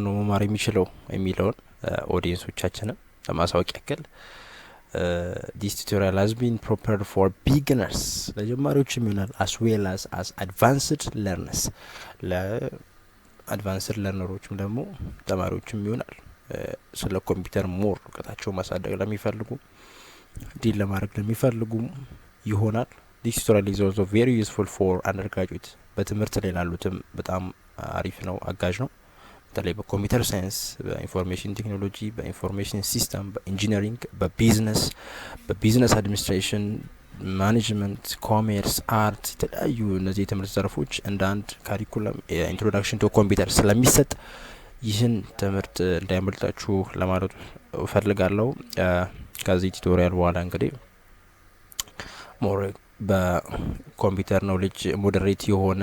ነው መማር የሚችለው የሚለውን audience ኦቻችንን ለማሳወቅ ያክል፣ this tutorial has been prepared for beginners፣ ለጀማሪዎችም ይሆናል፣ as well as advanced learners፣ ለ advanced learner ኦችም ደግሞ ተማሪዎችም ይሆናል። ስለ ኮምፒውተር more እውቀታቸውን ማሳደግ ለሚፈልጉ፣ deal ለማድረግ ለሚፈልጉ ይሆናል። This tutorial is also very useful for undergraduate፣ በትምህርት ላይ ላሉትም በጣም አሪፍ ነው፣ አጋዥ ነው። በተለይ በ computer science፣ በ information technology፣ በ information system፣ በ engineering፣ በ business፣ በ business administration፣ management፣ commerce፣ art፣ የተለያዩ እነዚህ የትምህርት ዘርፎች እንደ አንድ curriculum የ introduction to computer ስለሚሰጥ ይህን ትምህርት እንዳያመልጣችሁ ለማለት እፈልጋለሁ። ከዚህ tutorial በኋላ እንግዲህ more በኮምፒውተር knowledge moderate የሆነ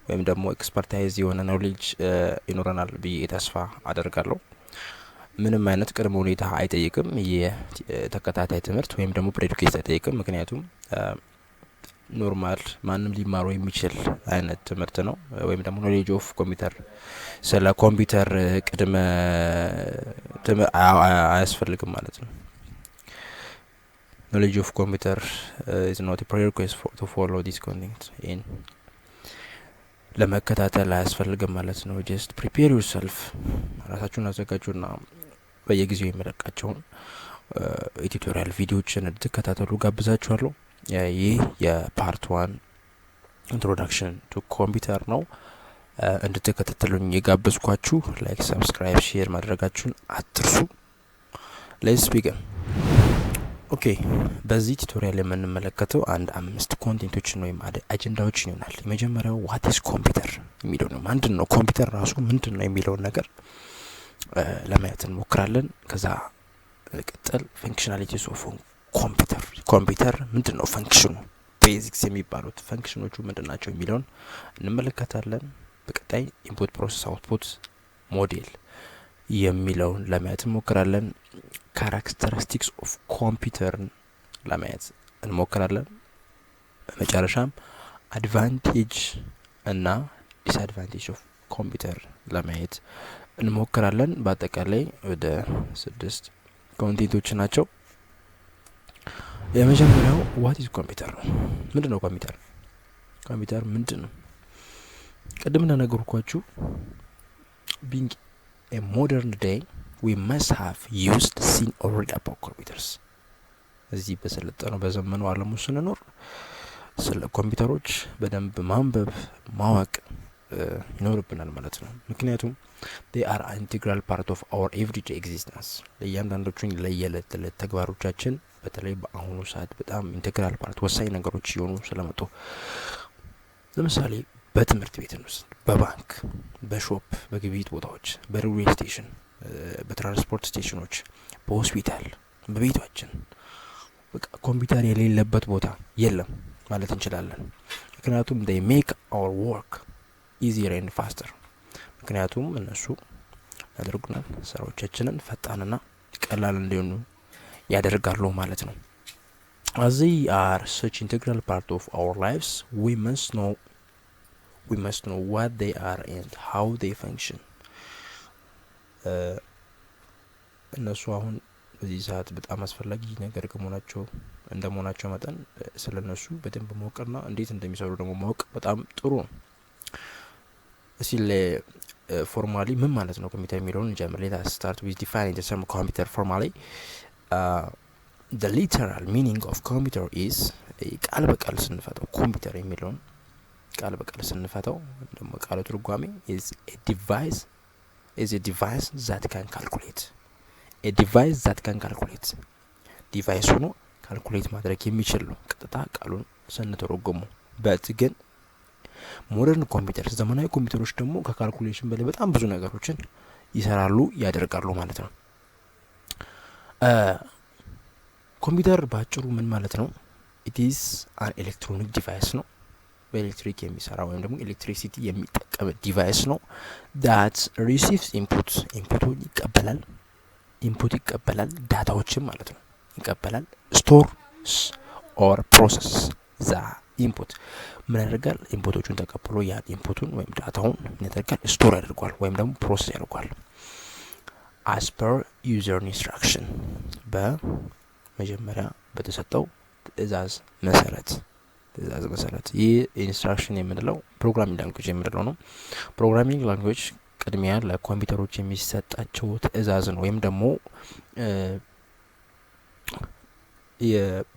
ወይም ደግሞ expertise የሆነ knowledge ይኖረናል ብዬ ተስፋ አደርጋለሁ። ምንም አይነት ቅድመ ሁኔታ አይጠይቅም። የተከታታይ ትምህርት ወይም ደግሞ prerequisite አይጠይቅም። ምክንያቱም normal ማንም ሊማረው የሚችል አይነት ትምህርት ነው። ወይም ደግሞ knowledge of computer፣ ስለ ኮምፒውተር ቅድመ አያስፈልግም ማለት ነው። Knowledge of computer is not prerequisite to follow this content። ይህን ለመከታተል አያስፈልግም ማለት ነው። Just prepare yourself፣ ራሳችሁን አዘጋጁና በየጊዜው የምለቃቸውን የ tutorial ቪዲዮዎችን እንድትከታተሉ ጋብዛችኋለሁ። ይህ የ part one introduction to computer ነው። እንድትከታተሉኝ የጋበዝኳችሁ፣ like፣ subscribe፣ share ማድረጋችሁን አትርሱ። Let's begin። Okay፣ በዚህ tutorial የምንመለከተው አንድ አምስት content ኦችን ወይም አጀንዳዎችን ይሆናል። የመጀመሪያው what is computer የሚለው ነው። ምንድን ነው ኮምፒውተር ራሱ፣ ምንድን ነው የሚለውን ነገር ለማየት እንሞክራለን። ከዛ ቀጥል functionalities of computer፣ ኮምፒውተር ምንድን ነው function ኑ፣ basics የሚባሉት function ኖቹ ምንድን ናቸው የሚለውን እንመለከታለን። በቀጣይ input process output model የሚለውን ለማየት እንሞክራለን። Characteristics of computer ን ለማየት እንሞክራለን። በመጨረሻም advantage እና disadvantage of computer ለማየት እንሞክራለን። በአጠቃላይ ወደ ስድስት content ኦች ናቸው። የመጀመሪያው what is computer ነው። ምንድን ነው ኮምፒውተር? ኮምፒውተር ምንድን ነው? ቅድም እንደነገርኳችሁ being a modern day, we must have used, seen or read about computers። እዚህ በሰለጠነው በዘመኑ ዓለም ውስጥ ስንኖር ስለ ኮምፒውተሮች በደንብ ማንበብ ማወቅ ይኖርብናል ማለት ነው። ምክንያቱም they are integral part of our everyday existence፣ ለእያንዳንዶቹን ለየዕለት ተዕለት ተግባሮቻችን በተለይ በአሁኑ ሰዓት በጣም integral part፣ ወሳኝ ነገሮች እየሆኑ ስለመጡ፣ ለምሳሌ በትምህርት ቤት እንውሰድ፣ በባንክ፣ በ shop፣ በግብይት ቦታዎች፣ በ railway station፣ በትራንስፖርት station ኖች፣ በሆስፒታል፣ በቤታችን በቃ ኮምፒውተር የሌለበት ቦታ የለም ማለት እንችላለን። ምክንያቱም they make our work easier and faster። ምክንያቱም እነሱ ያደርጉናል ስራዎቻችንን ፈጣንና ቀላል እንዲሆኑ ያደርጋሉ ማለት ነው። As they are such integral part of our lives, we must know what they are and how they function። እነሱ አሁን በዚህ ሰዓት በጣም አስፈላጊ ነገር ከመሆናቸው እንደመሆናቸው መጠን ስለ እነሱ በደንብ ማወቅና እንዴት እንደሚሰሩ ደግሞ ማወቅ በጣም ጥሩ ነው። እስቲ formally ምን ማለት ነው ኮምፒውተር የሚለውን እንጀምር። Let us start with defining the term computer formally. The literal meaning of computer is፣ ቃል በቃል ስንፈታው፣ ኮምፒውተር የሚለውን ቃል በቃል ስንፈታው ደግሞ ቃሉ ትርጓሜ is a device that can calculate፣ a device that can calculate፣ device ሆኖ calculate ማድረግ የሚችል ነው። ቀጥታ ቃሉን ስንተረጉመው but ግን modern computer፣ ዘመናዊ ኮምፒውተሮች ደግሞ ከ calculation በላይ በጣም ብዙ ነገሮችን ይሰራሉ፣ ያደርጋሉ ማለት ነው። ኮምፒውተር በአጭሩ ምን ማለት ነው? It's an electronic device ነው። በኤሌክትሪክ የሚሰራ ወይም ደግሞ electricity የሚጠቀም device ነው። That receives input፣ input ኡን ይቀበላል፣ input ይቀበላል፣ data ዎችን ማለት ነው ይቀበላል። Stores or process the input። ምን ያደርጋል? Input ኦቹን ተቀብሎ ያን input ኡን ወይም data ውን ምን ያደርጋል? Store ያደርጓል ወይም ደግሞ process ያደርጓል። As per user instruction፣ በመጀመሪያ በተሰጠው ትእዛዝ መሰረት። ይህ instruction የምንለው programming language የምንለው ነው። Programming language ቅድሚያ ለኮምፒውተሮች የሚሰጣቸው ትእዛዝ ነው ወይም ደግሞ የ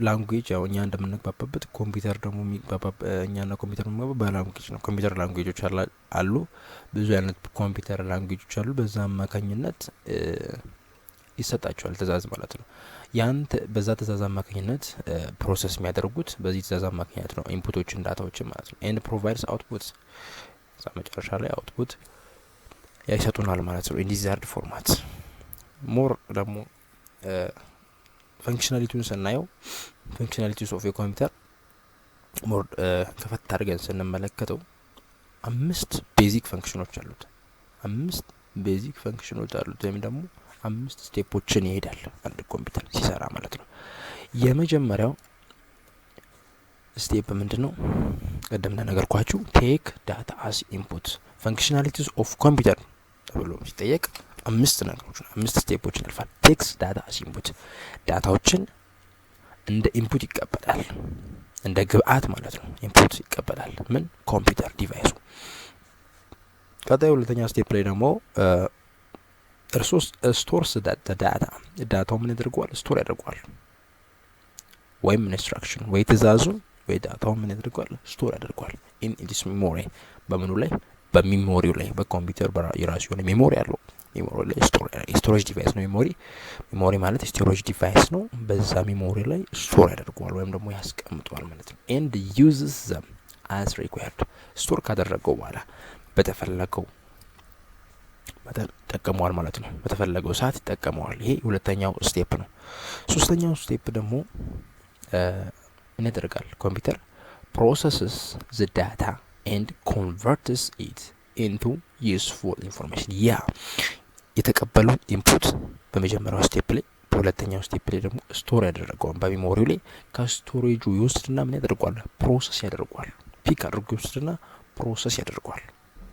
language፣ ያው እኛ እንደምንግባባበት ኮምፒውተር ደግሞ የሚግባባ፣ እኛና ኮምፒውተር የሚግባባ በ language ነው። Computer language ኦች አሉ። ብዙ አይነት computer language ኦች አሉ። በዛ አማካኝነት ይሰጣቸዋል ትእዛዝ ማለት ነው። ያን በዛ ትእዛዝ አማካኝነት process የሚያደርጉት በዚህ ትእዛዝ አማካኝነት ነው፣ input ኦችን data ዎችን ማለት ነው። And provides output፣ እዛ መጨረሻ ላይ output ይሰጡናል ማለት ነው። In desired format። More ደግሞ functionality ውን ስናየው፣ functionalities of የ computer more ከፈት አድርገን ስንመለከተው አምስት basic function ኦች አሉት። አምስት basic function ኦች አሉት ወይም ደግሞ አምስት step ኦችን ይሄዳል አንድ ኮምፒውተር ሲሰራ ማለት ነው። የመጀመሪያው step ምንድን ነው? ቅድም እንደነገርኳችሁ take data as input። Functionalities of computer ተብሎ ሲጠየቅ አምስት ነገሮች፣ አምስት step ኦችን ያልፋል። Takes data as input፣ data ዎችን እንደ input ይቀበላል፣ እንደ ግብአት ማለት ነው። Input ይቀበላል። ምን? Computer device ኡ። ቀጣይ ሁለተኛ step ላይ ደግሞ እርሶ stores data፣ data ው ምን ያደርገዋል? Store ያደርገዋል። ወይም instruction ወይ ትእዛዙን ወይ data ው ምን ያደርገዋል? Store ያደርገዋል። In its memory። በምኑ ላይ? በ memory ው ላይ። በኮምፒውተር የራሱ የሆነ memory አለው። Memory ላይ storage device ነው። Memory ማለት storage device ነው። በዛ memory ላይ store ያደርገዋል ወይም ደግሞ ያስቀምጠዋል ማለት ነው። And uses them as required። Store ካደረገው በኋላ በተፈለገው መጠን ይጠቀመዋል ማለት ነው። በተፈለገው ሰዓት ይጠቀመዋል። ይሄ ሁለተኛው step ነው። ሶስተኛው step ደግሞ ምን ያደርጋል? Computer processes the data and converts it into useful information። ያ የተቀበለውን input በመጀመሪያው step ላይ፣ በሁለተኛው step ላይ ደግሞ store ያደረገውን በ memory ው ላይ ከ storage ኡ ይወስድና ምን ያደርጓል? Process ያደርጓል። Pick አድርጎ ይወስድና process ያደርጓል።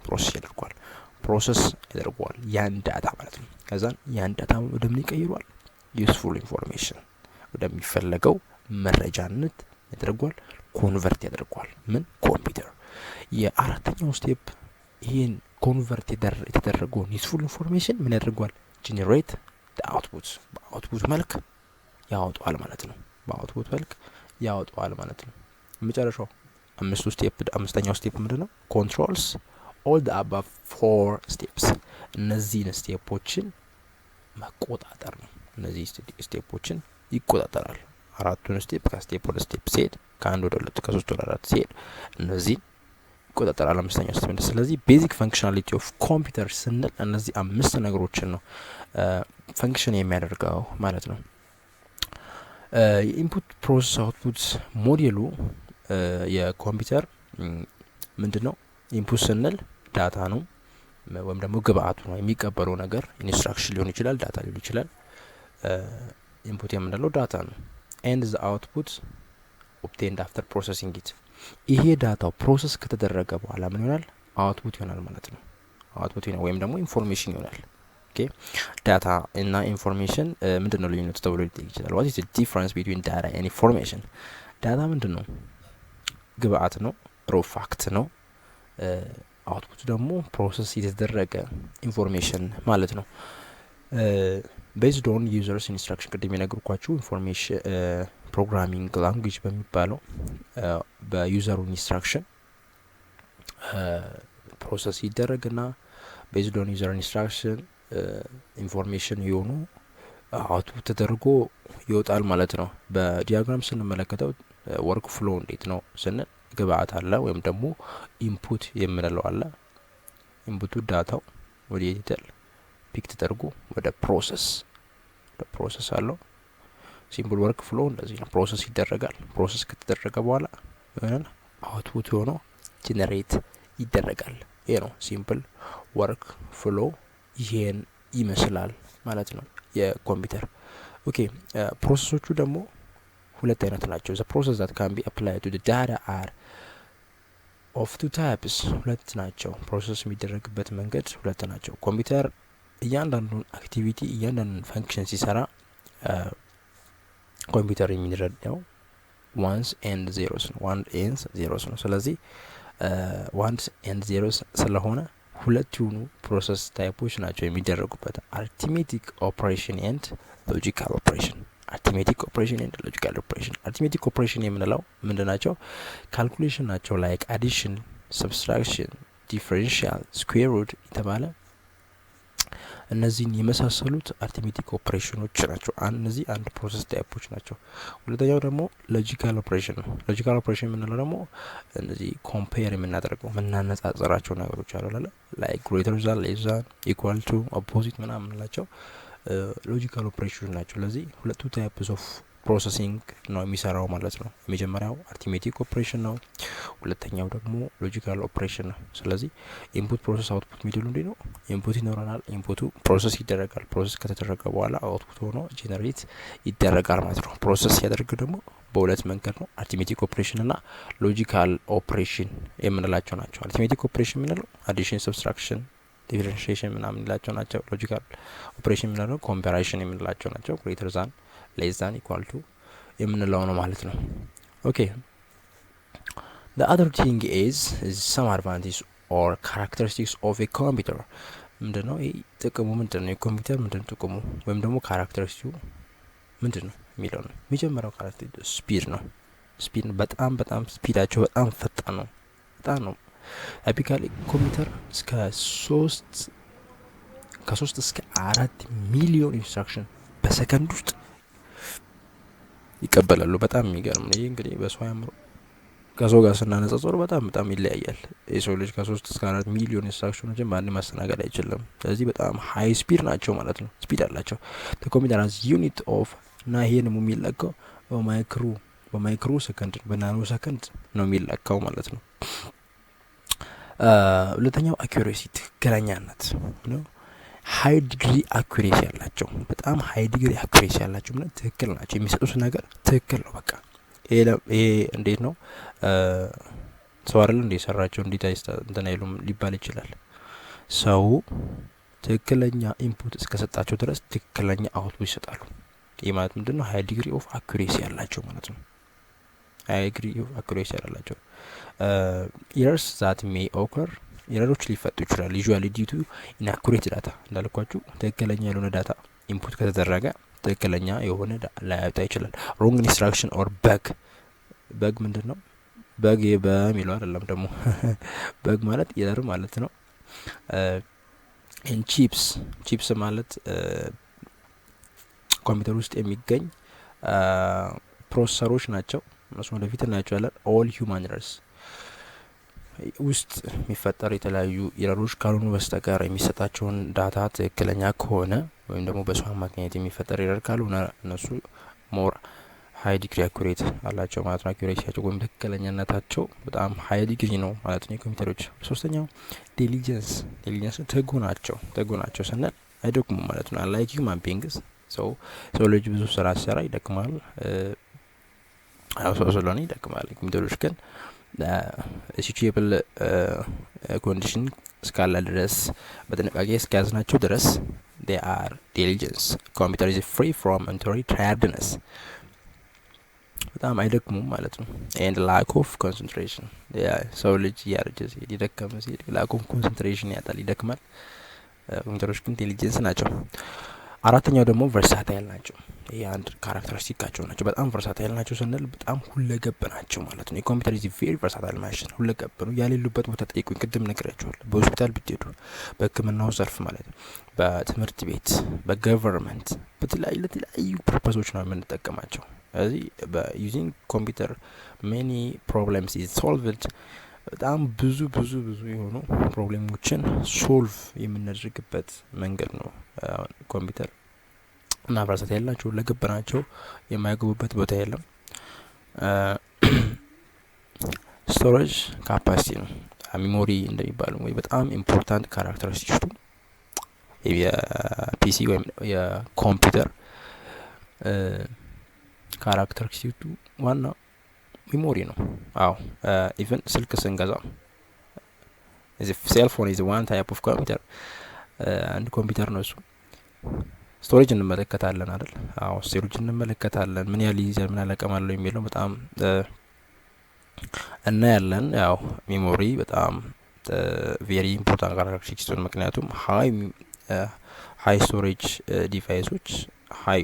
Process ያደርጓል። Process ያደርገዋል ያን data ማለት ነው። ከዛን ያን data ወደ ምን ይቀይሯል? Useful information፣ ወደሚፈለገው መረጃነት ያደርጓል፣ convert ያደርገዋል። ምን? ኮምፒውተር። የአራተኛው step ይህን convert የተደረገውን useful information ምን ያደርገዋል? Generate output፣ በ output መልክ ያወጣዋል ማለት ነው። በ output መልክ ያወጣዋል ማለት ነው። የመጨረሻው አምስቱ step፣ አምስተኛው step ምንድን ነው? Controls all the above four steps። እነዚህን step ኦችን መቆጣጠር ነው። እነዚህ step ኦችን ይቆጣጠራል። አራቱን step ከ step ወደ step ሲሄድ፣ ከአንድ ወደ ሁለት፣ ከሶስት ወደ አራት ሲሄድ እነዚህን ይቆጣጠራል። አምስተኛው step። ስለዚህ basic functionality of computer ስንል እነዚህ አምስት ነገሮችን ነው function የሚያደርገው ማለት ነው። የ input process output model ኡ የኮምፒውተር ምንድን ነው? Input ስንል data ነው ወይም ደግሞ ግብአቱ ነው፣ የሚቀበለው ነገር instruction ሊሆን ይችላል፣ data ሊሆን ይችላል። Input የምንለው data ነው። And the output obtained after processing it። ይሄ data ው process ከተደረገ በኋላ ምን ይሆናል? Output ይሆናል ማለት ነው። Output ይሆናል ወይም ደግሞ information ይሆናል። Okay, data እና information ምንድን ነው ልዩነቱ ተብሎ ሊጠይቅ ይችላል። What is difference between data and information? Data ምንድን ነው? ግብአት ነው፣ raw fact ነው። Output ደግሞ process የተደረገ information ማለት ነው። Based on user's instruction፣ ቅድም የነገርኳችሁ information programming language በሚባለው በ user ኡ instruction process ይደረግና based on user instruction information የሆኑ output ተደርጎ ይወጣል ማለት ነው። በ diagram ስንመለከተው workflow እንዴት ነው ስንል ግብአት አለ ወይም ደግሞ input የምንለው አለ። Input ኡ data ው ወደ የት፣ pick ተደርጎ ወደ process አለው። Simple workflow እንደዚህ ነው። Process ይደረጋል። Process ከተደረገ በኋላ የሆነ output ሆኖ generate ይደረጋል። ይሄ ነው simple workflow፣ ይሄን ይመስላል ማለት ነው የኮምፒውተር። Okay, process ኦቹ ደግሞ ሁለት ናቸው። ሁለት አይነት ናቸው። The process that can be applied to data are of two types፣ ሁለት ናቸው። Process የሚደረግበት መንገድ ሁለት ናቸው። ኮምፒውተር እያንዳንዱን activity፣ እያንዳንዱን function ሲሰራ ኮምፒውተር የሚረዳው ones and zeros ነው። One and zeros ነው። ስለዚህ ones and zeros ስለሆነ ሁለት የሆኑ process type ኦች ናቸው የሚደረጉበት፣ arithmetic operation and logical operation። Arithmetic operation and logical operation። Arithmetic operation የምንለው ምንድን ናቸው? Calculation ናቸው። Like addition፣ subtraction፣ differential፣ square root የተባለ እነዚህን የመሳሰሉት arithmetic operation ኖች ናቸው። እነዚህ አንድ process type ኦች ናቸው። ሁለተኛው ደግሞ logical operation ነው። Logical operation የምንለው ደግሞ እነዚህ compare የምናደርገው፣ የምናነጻጽራቸው ነገሮች አሉ፣ like greater than፣ less than፣ equal to፣ opposite ምናምን የምንላቸው logical operation ናቸው። ለዚህ ሁለቱ types of processing ነው የሚሰራው ማለት ነው። የመጀመሪያው arithmetic operation ነው። ሁለተኛው ደግሞ logical operation ነው። ስለዚህ input፣ process፣ output የሚለው እንዴ ነው? Input ይኖረናል። Input ኡ process ይደረጋል። Process ከተደረገ በኋላ output ሆኖ generate ይደረጋል ማለት ነው። Process ሲያደርግ ደግሞ በሁለት መንገድ ነው። Arithmetic operation እና logical operation የምንላቸው ናቸው። Arithmetic operation የምንለው addition፣ subtraction፣ differentiation ምናምን የምንላቸው ናቸው። Logical operation የምንለው comparison የምንላቸው ናቸው። Greater than፣ less than፣ equal to የምንለው ነው ማለት ነው። Okay, the other thing is some advantage or characteristics of a computer። ምንድን ነው ይህ ጥቅሙ? ምንድን ነው የኮምፒውተር፣ ምንድን ነው ጥቅሙ ወይም ደግሞ characteristic ኡ ምንድን ነው የሚለው ነው። የመጀመሪያው character speed ነው። Speed ነው። በጣም በጣም speed ኣቸው በጣም ፈጣን ነው። በጣም ነው። Typically ኮምፒውተር እስከ ሶስት ከ3 እስከ 4 ሚሊዮን instruction በሰከንድ ውስጥ ይቀበላሉ። በጣም የሚገርም ነው። ይህ እንግዲህ በሰው አእምሮ ከሰው ጋር ስናነጻጽረው በጣም በጣም ይለያያል። የሰው ልጅ ከ3 እስከ 4 ሚሊዮን instruction ኖችን በአንድ ማስተናገድ አይችልም። ስለዚህ በጣም high speed ናቸው ማለት ነው። Speed አላቸው። Computer has unit of እና ይሄ ደግሞ የሚለካው በ micro second፣ በ nano second ነው የሚለካው ማለት ነው። ሁለተኛው accuracy፣ ትክክለኛነት ነው። High degree accuracy ያላቸው፣ በጣም high degree accuracy ያላቸው ማለት ትክክል ናቸው። የሚሰጡት ነገር ትክክል ነው። በቃ ይሄ እንዴት ነው፣ ሰው አይደል እንደ የሰራቸው፣ እንዴት እንትን አይሉም ሊባል ይችላል። ሰው ትክክለኛ input እስከሰጣቸው ድረስ ትክክለኛ output ይሰጣሉ። ይህ ማለት ምንድን ነው? High degree of accuracy ያላቸው ማለት ነው። High degree of accuracy ያላቸው። Errors that may occur፣ error ኦች ሊፈጠሩ ይችላል። Usually due to inaccurate data፣ እንዳልኳችሁ ትክክለኛ ያልሆነ data input ከተደረገ ትክክለኛ የሆነ ላያወጣ ይችላል። Wrong instruction or bug። Bug ምንድን ነው? Bug በሚለው አይደለም ደግሞ፣ bug ማለት error ማለት ነው። Chips፣ chips ማለት ኮምፒውተር ውስጥ የሚገኝ processor ኦች ናቸው። እነሱ ወደፊት እናያቸዋለን። All human errors ውስጥ የሚፈጠሩ የተለያዩ error ኦች ካልሆኑ በስተቀር፣ የሚሰጣቸውን data ትክክለኛ ከሆነ ወይም ደግሞ በሰው አማካኝነት የሚፈጠር error ካልሆነ እነሱ more high degree accurate አላቸው ማለት ነው። Accuracy ያቸው ወይም ትክክለኛነታቸው በጣም high degree ነው ማለት ነው የኮምፒውተሮች። ሶስተኛው diligence። Diligence ትጉ ናቸው። ትጉ ናቸው ስንል አይደክሙም ማለት ነው። Unlike human beings፣ ሰው ልጅ ብዙ ስራ ሲሰራ ይደክማል። ያው ሰው ስለሆነ ይደክማል። ኮምፒውተሮች ግን suitable condition እስካለ ድረስ፣ በጥንቃቄ እስከያዝናቸው ድረስ they are diligence። Computer is free from momentary tiredness፣ በጣም አይደክሙም ማለት ነው። And lack of concentration። ሰው ልጅ እያረጀ ሲሄድ፣ እየደከመ ሲሄድ lack of concentration ያጣል፣ ይደክማል። ኮምፒውተሮች ግን diligence ናቸው። አራተኛው ደግሞ versatile ናቸው። ይህ አንድ characteristic ኣቸው ናቸው። በጣም versatile ናቸው ስንል በጣም ሁለገብ ናቸው ማለት ነው። የኮምፒውተር is very versatile machine፣ ሁለገብ ነው። ያሌሉበት ቦታ ጠይቁኝ። ቅድም ነግሬያችኋለሁ። በሆስፒታል ብትሄዱ፣ በሕክምናው ዘርፍ ማለት ነው፣ በትምህርት ቤት፣ በ government፣ በተለያዩ ለተለያዩ purpose ኦች ነው የምንጠቀማቸው። ስለዚህ በ using computer many problems is solved። በጣም ብዙ ብዙ ብዙ የሆኑ problem ኦችን solve የምናደርግበት መንገድ ነው ኮምፒውተር። እና versatile ናቸው፣ ሁለገብ ናቸው። የማይገቡበት ቦታ የለም። Storage capacity ነው፣ memory እንደሚባለው ወይ በጣም important characteristics ኡ የ PC ወይም የኮምፒውተር Characteristic ኡ ዋናው memory ነው። አዎ፣ even ስልክ ስንገዛ cell phone is one type of computer፣ አንድ ኮምፒውተር ነው እሱ። Storage እንመለከታለን አይደል? አዎ፣ storage እንመለከታለን። ምን ያህል ይይዛል፣ ምን ያህል አቅም አለው የሚለው በጣም እናያለን። ያው memory በጣም very important characteristics ነው። ምክንያቱም high storage device ኦች high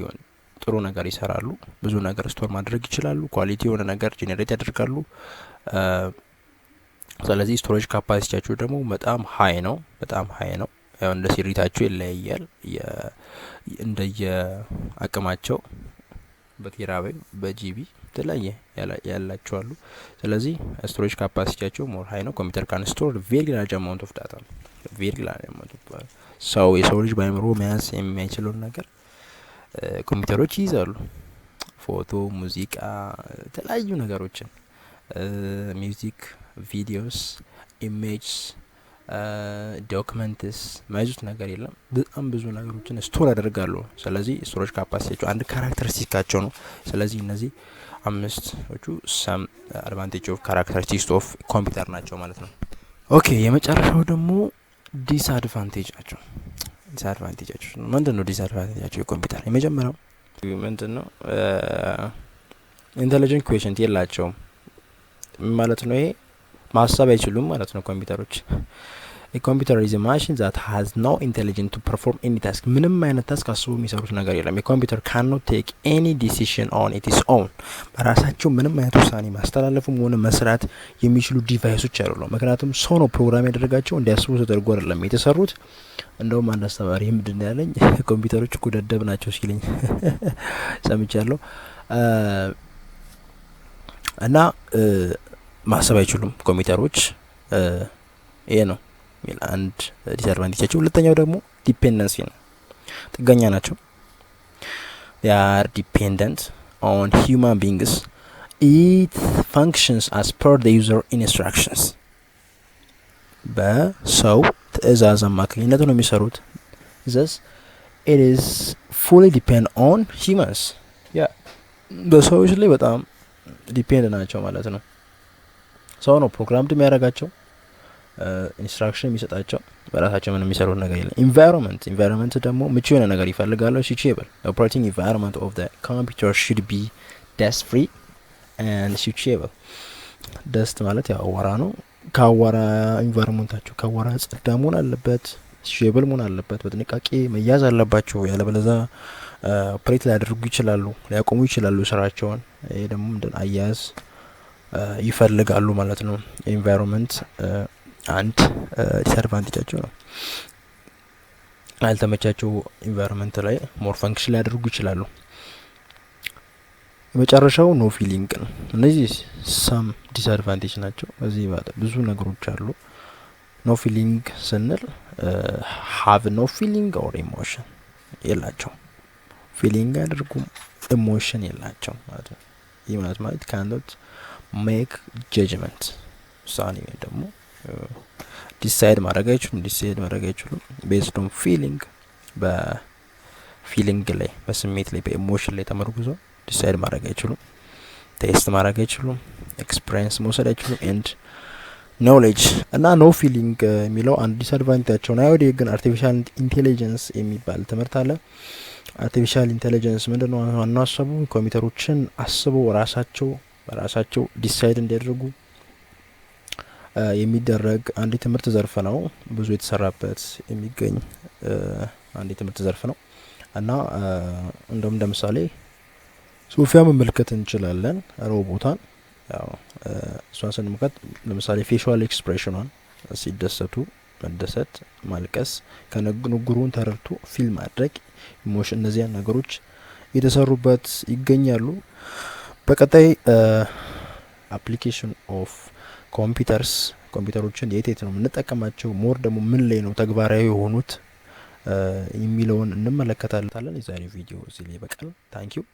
ጥሩ ነገር ይሰራሉ። ብዙ ነገር store ማድረግ ይችላሉ። Quality የሆነ ነገር generate ያደርጋሉ። ስለዚህ storage capacity ያቸው ደግሞ በጣም high ነው፣ በጣም high ነው። ያው እንደ ስሪታቸው ይለያያል። እንደየ አቅማቸው በ terabyte፣ በ GB የተለያየ ያላቸው አሉ። ስለዚህ storage capacity ያቸው more high ነው። Computer can store very large amount of data ነው። Very large amount of ሰው የሰው ልጅ በአእምሮ መያዝ የማይችለውን ነገር ኮምፒውተሮች ይይዛሉ። ፎቶ፣ ሙዚቃ፣ የተለያዩ ነገሮችን፣ music፣ videos፣ images፣ documents የማይዙት ነገር የለም። በጣም ብዙ ነገሮችን store ያደርጋሉ። ስለዚህ storage capacity ያቸው አንድ characteristic ኣቸው ነው። ስለዚህ እነዚህ አምስቶቹ some advantage of characteristics of computer ናቸው ማለት ነው። Okay፣ የመጨረሻው ደግሞ disadvantage ናቸው። Disadvantage ኣቸው ምንድን ነው? Disadvantage ኣቸው የኮምፒውተር የመጀመሪያው ምንድን ነው? Intelligent quotient የላቸውም ማለት ነው። ይሄ ማሰብ አይችሉም ማለት ነው ኮምፒውተሮች። Computer is machine that has no intelligent to perform any task። ምንም አይነት task አስቦ የሚሰሩት ነገር የለም። የኮምፒውተር ካኖት ቴክ ኤኒ ዲሲሽን ኦን ኢትስ ኦውን። በራሳቸው ምንም አይነት ውሳኔ ማስተላለፍም ሆነ መስራት የሚችሉ device ኦች አይደሉም። ምክንያቱም ሰው ነው ፕሮግራም ያደረጋቸው፣ እንዲያስቡ ተደርጎ አይደለም የተሰሩት። እንደውም አንድ አስተማሪ ምንድን ነው ያለኝ፣ ኮምፒውተሮች እኮ ደደብ ናቸው ሲለኝ ሰምቻለሁ። እና ማሰብ አይችሉም ኮምፒውተሮች። ይሄ ነው የሚል አንድ disadvantage ኣቸው። ሁለተኛው ደግሞ dependency ነው፣ ጥገኛ ናቸው። Are dependent on human beings. It functions as per the user instructions። በሰው ትእዛዝ አማካኝነት ነው የሚሰሩት። Thus it is fully depend on humans። Yeah፣ በሰዎች ላይ በጣም depend ናቸው ማለት ነው። ሰው ነው programmed የሚያደርጋቸው፣ instruction የሚሰጣቸው። በራሳቸው ምንም የሚሰሩት ነገር የለም። Environment ደግሞ ምቹ የሆነ ነገር ይፈልጋሉ። Suitable operating environment of the computer should be dust free and suitable። Dust ማለት ያው አዋራ ነው። ከአዋራ environment ኣቸው ከአዋራ ጸዳ መሆን አለበት። Suitable መሆን አለበት። በጥንቃቄ መያዝ አለባቸው። ያለበለዛ operate ሊያደርጉ ይችላሉ፣ ሊያቆሙ ይችላሉ ስራቸውን። ይሄ ደግሞ ምንድን አያያዝ ይፈልጋሉ ማለት ነው። Environment አንድ disadvantage ኣቸው ነው። ያልተመቻቸው environment ላይ more function ሊያደርጉ ይችላሉ። የመጨረሻው no feeling ነው። እነዚህ some disadvantage ናቸው። እዚህ ብዙ ነገሮች አሉ። No feeling ስንል have no feeling or emotion የላቸውም። Feeling አያደርጉም፣ emotion የላቸውም ማለት ነው። ይህ ማለት ካንዶት ሜክ ጀጅመንት፣ ውሳኔ ወይም ደግሞ decide ማድረግ አይችሉም። Decide ማድረግ አይችሉም። Based on feeling፣ በ feeling ላይ፣ በስሜት ላይ፣ በ emotion ላይ ተመርኩዞ decide ማድረግ አይችሉም። Taste ማድረግ አይችሉም። Experience መውሰድ አይችሉም። And knowledge እና no feeling የሚለው አንድ disadvantage ኣቸው ነው። ወዲህ ግን artificial intelligence የሚባል ትምህርት አለ። Artificial intelligence ምንድን ነው? ዋናው ሀሳቡ ኮምፒውተሮችን አስበው ራሳቸው በራሳቸው decide እንዲያደርጉ የሚደረግ አንድ የትምህርት ዘርፍ ነው። ብዙ የተሰራበት የሚገኝ አንድ የትምህርት ዘርፍ ነው እና እንደውም እንደ ምሳሌ ሶፊያ መመልከት እንችላለን። ሮቦታን ያው እሷን ስንመለከት ለምሳሌ facial expression ኗን ሲደሰቱ መደሰት፣ ማልቀስ፣ ከንግግሩን ተረድቶ feel ማድረግ፣ emotion፣ እነዚያን ነገሮች የተሰሩበት ይገኛሉ። በቀጣይ application of computers፣ ኮምፒውተሮችን የት የት ነው የምንጠቀማቸው፣ more ደግሞ ምን ላይ ነው ተግባራዊ የሆኑት የሚለውን እንመለከታለን። የዛሬው ቪዲዮ እዚህ ላይ ይበቃል። Thank you.